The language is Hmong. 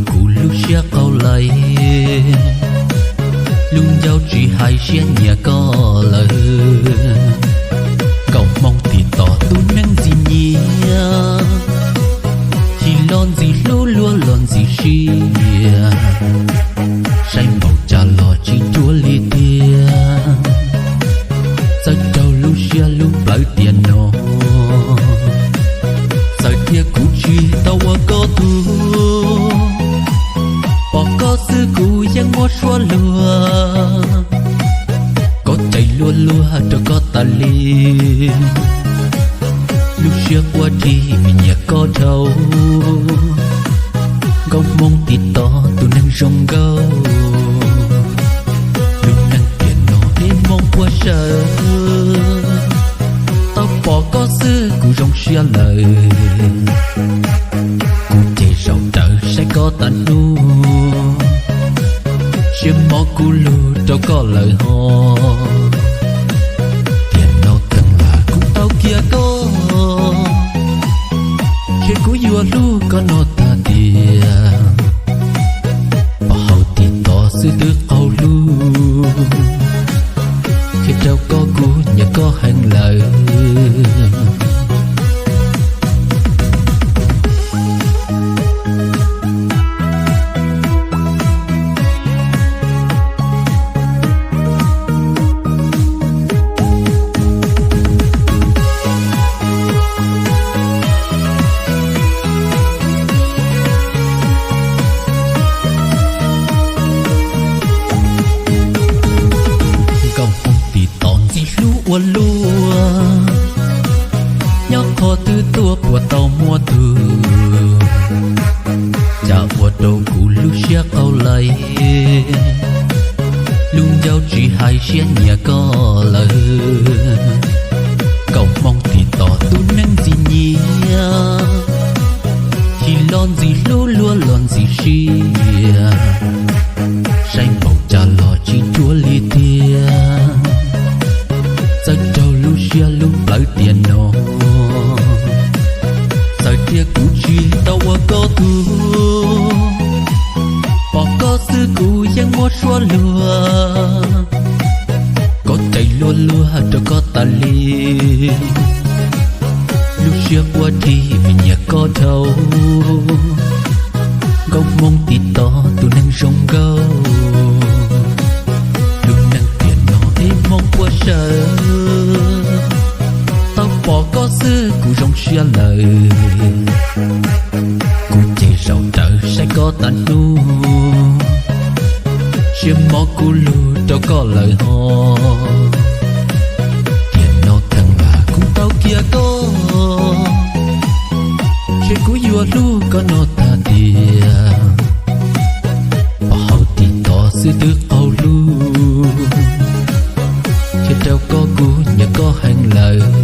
kuv lub siab qaug lais, lub ncauj tsis hais siab nyiam koj lawm. Nkauj Hmoob tiv tos tus neeg ntxim nyiam, sim los ntxim hlub luag los ntxim siab, saib npaum cas los tsis nruab li tiag. Txawm raug lub siab lub plawv tiam no, txawm tias kuv tsis tau ua koj tug, pom koj xwb kuv yeej muab suab luag, koj cais luag luag rau koj tas li. Lub siab quaj rig vim nyiam koj dhau, Nkauj Hmoob tiv tos tus neeg zoo nkauj. Lub neej tiam no ib hmoob puag saw, tau pom koj xwb kuv zoo siab lawm. Kuv ces zaum rawv saib koj tas hnub, siab mob kuv lug rau koj lawm ho. Tiam no kheev lam kuv tau kiag koj, ces kuv yuav hlub koj no tag tiag. Pom hauv tiv tos xwb twb qaug lug, qhia rau koj kuv nyiam koj heev lawm. Nkauj Hmoob tiv tos ntxim hlub ua luaj, nyob qhov twg tuaj puas tau muaj tug, cas ua rau kuv lub siab qaug lais, lub ncauj tsis hais siab nyiam koj lawm. Nkauj Hmoob tiv tos tus neeg ntxim nyiam, sim los ntxim hlub luag los ntxim siab, saib npaum cas los tsis nruab li tiag. Txawm raug lub siab lub plawv tiam no, txawm tias kuv tsis tau ua koj tug, pom koj xwb kuv yeej muab suab luag, koj cais luag luag rau koj tas li. Lub siab quaj rig vim nyiam koj dhau, Nkauj Hmoob tiv tos tus neeg zoo nkauj. Lub neej tiam no ib hmoob puag saw, tau pom koj xwb kuv zoo siab lawm. Kuv ces zaum rawv saib koj tas hnub, siab mob kuv lug rau koj lawm ho. Tiam no kheev lam kuv tau kiag koj, ces kuv yuav hlub koj no tag tiag. Pom hauv tiv tos xwb twb qaug lug, qhia rau koj kuv nyiam koj heev lawm.